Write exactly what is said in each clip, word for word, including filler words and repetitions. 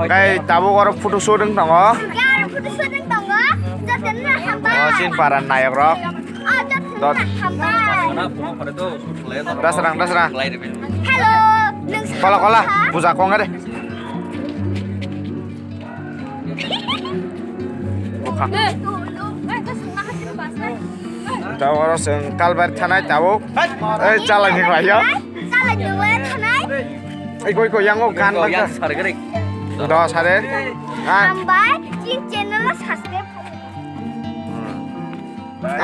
Tei tabuk oro photo shoot wng tongo. Photo shoot wng tongo. Jotono hambai. O, chini para nayok rok. O, jotono hambai. Dasrang, dasrang. Hello. Kola, kola. Puja kong de. Bwkha. Tei oro chwng kalbari thanai tabuk. Ei, chalai ni bai ya. Chalai ni bai thanai. Ei, koi, koi, yang o gan bangkha. Dos hari. Ah. Hambai, chini channel o subscribe.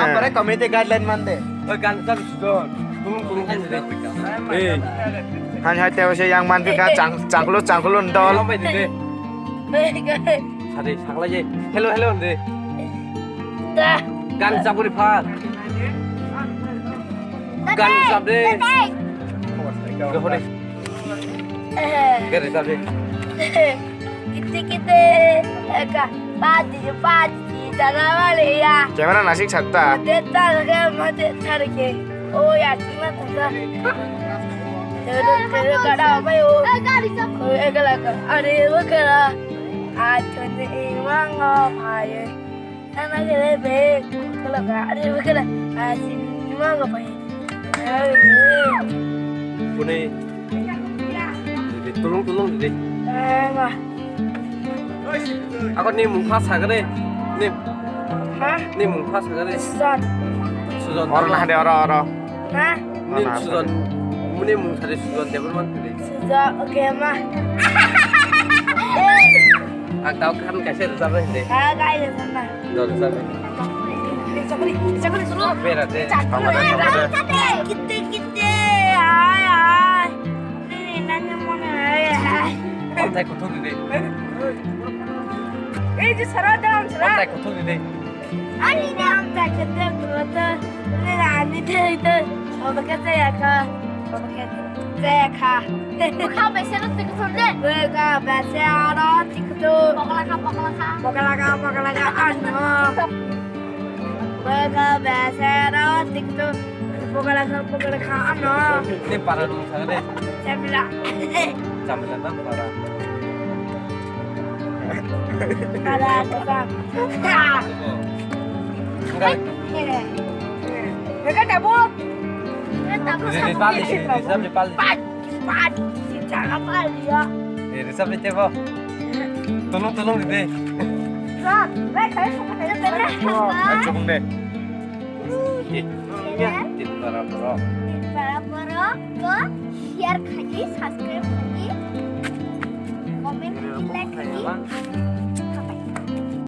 Amare committee guideline mande. Oi, gan ta sudo. Tulung tulung hai de. Ei. Han hai teo se yang man ka chang changlo changlo dol. Bai de. Sade sakla je. Hello hello de. Da. Gan chapuri pha. Gan chap de. Dohore. Gari sabi. Kiti kiti eka padi padi dana wale ya. Camera nasik sakta. Deta ke mate tharke. O ya tina tata. Tero tero kada bai o. Gari sab. O eka laka. Are o kara. Atun imang o paye. Ana gele be, kala ka, are be kala, a, si, ni ma ga pai. Ai, eh. Kune. Dede, tulung, tulung, dede. Eh, ma. Ako ni mung pha sagre. Ni. Ha? Ni mung pha sagre. Sujon. Sujon. Oro na de, oro, oro. Ha? Ni sujon. Muni mung sari sujon de, berman, dede. Sujon, oke, ma. Ang tau kan kaisa rwchapnai hindi. Ah, kai rwchapnai. Do rwchapnai. Chakri, chakri, chakri. Bera de. Chakri. Tama de, tama de. Kitte, kitte, ai, ai. Nini nanya mone, ai, ai. Amtai kuthuk di de. Ei, je sara dalam sara. Amtai kuthuk di de. Ani ne amtai kuthuk kuthuk. Nini ani de de. Obo ke saya ka. Obo ke. Jaya kha. Bwkha bai se rw twi kwthwng de. Bwkha bai se aro twi kwthwng. Pokla kha, pokla kha. Pokla kha, pokla kha, ano. Bwkha bai se aro twi kwthwng. Pokla kha, pokla kha, ano. Te para dong sa de. Chamla. Chamla na para. Para, para. Enggak. Mereka tabuk. Mereka tabuk. Ini, ini, ini, ini, ini, ini, ini. Pat, pat, si jaga pat ya. Eh, resap ni tebo. Tolong, tolong, dede. Sir, baik, saya suka tanya tanya. Oh, ayo, cukung deh. Eh, ya, di para borok. Di para borok, ko share khaji, subscribe khaji, comment khaji, like khaji.